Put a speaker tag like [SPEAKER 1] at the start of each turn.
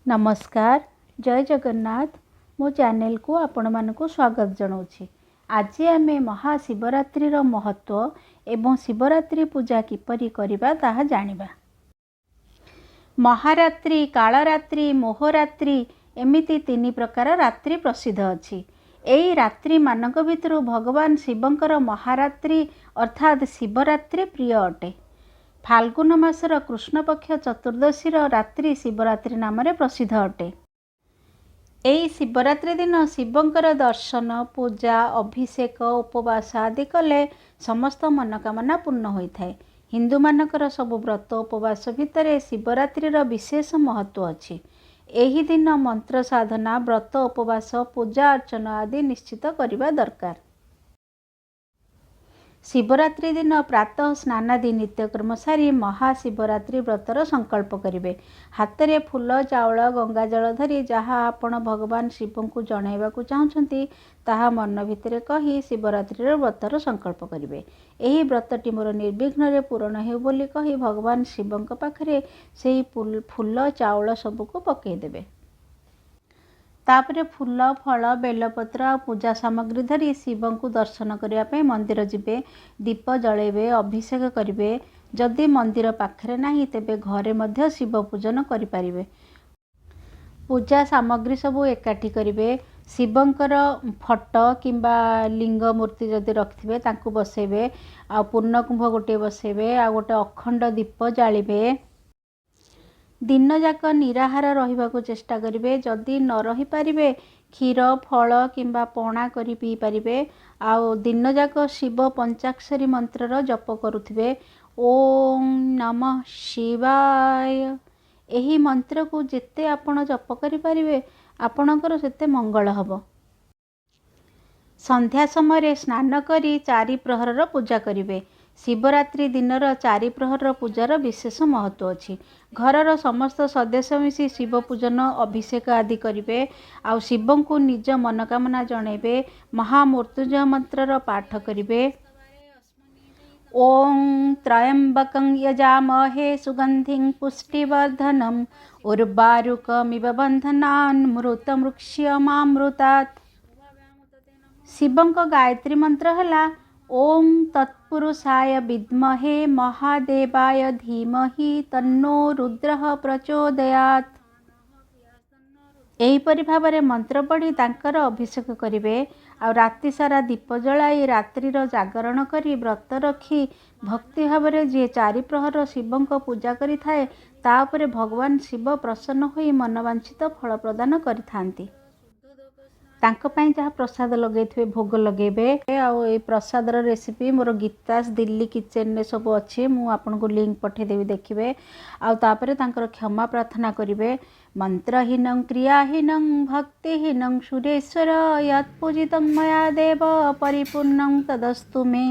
[SPEAKER 1] ନମସ୍କାର, ଜୟ ଜଗନ୍ନାଥ। ମୋ ଚ୍ୟାନେଲକୁ ଆପଣମାନଙ୍କୁ ସ୍ୱାଗତ ଜଣାଉଛି। ଆଜି ଆମେ ମହାଶିବରାତ୍ରିର ମହତ୍ତ୍ୱ ଏବଂ ଶିବରାତ୍ରି ପୂଜା କିପରି କରିବା, ତାହା ଜାଣିବା। ମହାରାତ୍ରି, କାଳରାତ୍ରି, ମୋହରାତ୍ରି, ଏମିତି ତିନି ପ୍ରକାର ରାତ୍ରି ପ୍ରସିଦ୍ଧ ଅଛି। ଏଇ ରାତ୍ରିମାନଙ୍କ ଭିତରୁ ଭଗବାନ ଶିବଙ୍କର ମହାରାତ୍ରି ଅର୍ଥାତ୍ ଶିବରାତ୍ରି ପ୍ରିୟ ଅଟେ। ଫାଲ୍ଗୁନ ମାସର କୃଷ୍ଣପକ୍ଷ ଚତୁର୍ଦ୍ଦଶୀର ରାତ୍ରି ଶିବରାତ୍ରି ନାମରେ ପ୍ରସିଦ୍ଧ ଅଟେ। ଏହି ଶିବରାତ୍ରି ଦିନ ଶିବଙ୍କର ଦର୍ଶନ, ପୂଜା, ଅଭିଷେକ, ଉପବାସ ଆଦି କଲେ ସମସ୍ତ ମନୋକାମନା ପୂର୍ଣ୍ଣ ହୋଇଥାଏ। ହିନ୍ଦୁମାନଙ୍କର ସବୁ ବ୍ରତ ଉପବାସ ଭିତରେ ଶିବରାତ୍ରିର ବିଶେଷ ମହତ୍ତ୍ୱ ଅଛି। ଏହି ଦିନ ମନ୍ତ୍ର ସାଧନା, ବ୍ରତ ଉପବାସ, ପୂଜା ଅର୍ଚ୍ଚନା ଆଦି ନିଶ୍ଚିତ କରିବା ଦରକାର। ଶିବରାତ୍ରି ଦିନ ପ୍ରାତଃ ସ୍ନାନାଦି ନିତ୍ୟକର୍ମ ସାରି ମହାଶିବରାତ୍ରି ବ୍ରତର ସଂକଳ୍ପ କରିବେ। ହାତରେ ଫୁଲ, ଚାଉଳ, ଗଙ୍ଗାଜଳ ଧରି ଯାହା ଆପଣ ଭଗବାନ ଶିବଙ୍କୁ ଜଣାଇବାକୁ ଚାହୁଁଛନ୍ତି, ତାହା ମନ ଭିତରେ କହି ଶିବରାତ୍ରିର ବ୍ରତର ସଂକଳ୍ପ କରିବେ। ଏହି ବ୍ରତଟି ମୋର ନିର୍ବିଘ୍ନରେ ପୂରଣ ହେଉ ବୋଲି କହି ଭଗବାନ ଶିବଙ୍କ ପାଖରେ ସେହି ଫୁଲ, ଚାଉଳ ସବୁକୁ ପକାଇଦେବେ। ତାପରେ ଫୁଲ, ଫଳ, ବେଲପତ୍ର ଆଉ ପୂଜା ସାମଗ୍ରୀ ଧରି ଶିବଙ୍କୁ ଦର୍ଶନ କରିବା ପାଇଁ ମନ୍ଦିର ଯିବେ। ଦୀପ ଜଳାଇବେ, ଅଭିଷେକ କରିବେ। ଯଦି ମନ୍ଦିର ପାଖରେ ନାହିଁ, ତେବେ ଘରେ ମଧ୍ୟ ଶିବ ପୂଜନ କରିପାରିବେ। ପୂଜା ସାମଗ୍ରୀ ସବୁ ଏକାଠି କରିବେ। ଶିବଙ୍କର ଫଟୋ କିମ୍ବା ଲିଙ୍ଗ ମୂର୍ତ୍ତି ଯଦି ରଖିଥିବେ, ତାଙ୍କୁ ବସେଇବେ। ଆଉ ପୂର୍ଣ୍ଣକୁମ୍ଭ ଗୋଟିଏ ବସେଇବେ ଆଉ ଗୋଟେ ଅଖଣ୍ଡ ଦୀପ ଜାଳିବେ। ଦିନଯାକ ନିରାହାର ରହିବାକୁ ଚେଷ୍ଟା କରିବେ। ଯଦି ନ ରହିପାରିବେ, କ୍ଷୀର, ଫଳ କିମ୍ବା ପଣା କରି ପିଇପାରିବେ। ଆଉ ଦିନଯାକ ଶିବ ପଞ୍ଚାକ୍ଷରୀ ମନ୍ତ୍ରର ଜପ କରୁଥିବେ। ଓଁ ନମଃ ଶିବାୟ, ଏହି ମନ୍ତ୍ରକୁ ଯେତେ ଆପଣ ଜପ କରିପାରିବେ, ଆପଣଙ୍କର ସେତେ ମଙ୍ଗଳ ହେବ। ସନ୍ଧ୍ୟା ସମୟରେ ସ୍ନାନ କରି ଚାରି ପ୍ରହରର ପୂଜା କରିବେ। ଶିବରାତ୍ରି ଦିନର ଚାରି ପ୍ରହରର ପୂଜାର ବିଶେଷ ମହତ୍ତ୍ୱ ଅଛି। ଘରର ସମସ୍ତ ସଦସ୍ୟ ମିଶି ଶିବ ପୂଜନ, ଅଭିଷେକ ଆଦି କରିବେ ଆଉ ଶିବଙ୍କୁ ନିଜ ମନୋକାମନା ଜଣାଇବେ। ମହାମୃତ୍ୟୁଞ୍ଜୟ ମନ୍ତ୍ରର ପାଠ କରିବେ। ଓଁ ତ୍ରୟମ୍ବକଂ ଯଜାମହେ ସୁଗନ୍ଧିଂ ପୁଷ୍ଟିବର୍ଦ୍ଧନମ୍ ଉର୍ବାରୁକମିବ ବନ୍ଧନାନ୍ ମୃତମୃକ୍ଷ୍ୟମାମୃତାତ୍। ଶିବଙ୍କ ଗାୟତ୍ରୀ ମନ୍ତ୍ର ହେଲା, ଓଁ ତତ୍ପୁରୁଷାୟ ବିଦ୍ମହେ ମହାଦେବାୟ ଧୀମହି ତନ୍ନୋ ରୁଦ୍ରଃ ପ୍ରଚୋଦୟାତ୍। ଏହିପରି ଭାବରେ ମନ୍ତ୍ର ପଢ଼ି ତାଙ୍କର ଅଭିଷେକ କରିବେ। ଆଉ ରାତି ସାରା ଦୀପ ଜଳାଇ ରାତ୍ରିର ଜାଗରଣ କରି ବ୍ରତ ରଖି ଭକ୍ତି ଭାବରେ ଯିଏ ଚାରି ପ୍ରହର ଶିବଙ୍କ ପୂଜା କରିଥାଏ, ତା ଉପରେ ଭଗବାନ ଶିବ ପ୍ରସନ୍ନ ହୋଇ ମନବାଞ୍ଛିତ ଫଳ ପ୍ରଦାନ କରିଥାନ୍ତି। ତାଙ୍କ ପାଇଁ ଯାହା ପ୍ରସାଦ ଲଗେଇଥିବେ, ଭୋଗ ଲଗେଇବେ। ଆଉ ଏଇ ପ୍ରସାଦର ରେସିପି ମୋର ଗୀତାସ ଦିଲ୍ଲୀ କିଚେନରେ ସବୁ ଅଛି। ମୁଁ ଆପଣଙ୍କୁ ଲିଙ୍କ ପଠାଇଦେବି, ଦେଖିବେ। ଆଉ ତାପରେ ତାଙ୍କର କ୍ଷମା ପ୍ରାର୍ଥନା କରିବେ। ମନ୍ତ୍ରହୀନଂ କ୍ରିୟାହୀନଂ ଭକ୍ତିହୀନଂ ସୁରେଶ୍ୱର ୟତ୍ପୂଜିତଂ ମୟା ଦେବ ପରିପୂର୍ଣ୍ଣଂ ତଦସ୍ତୁ ମେ।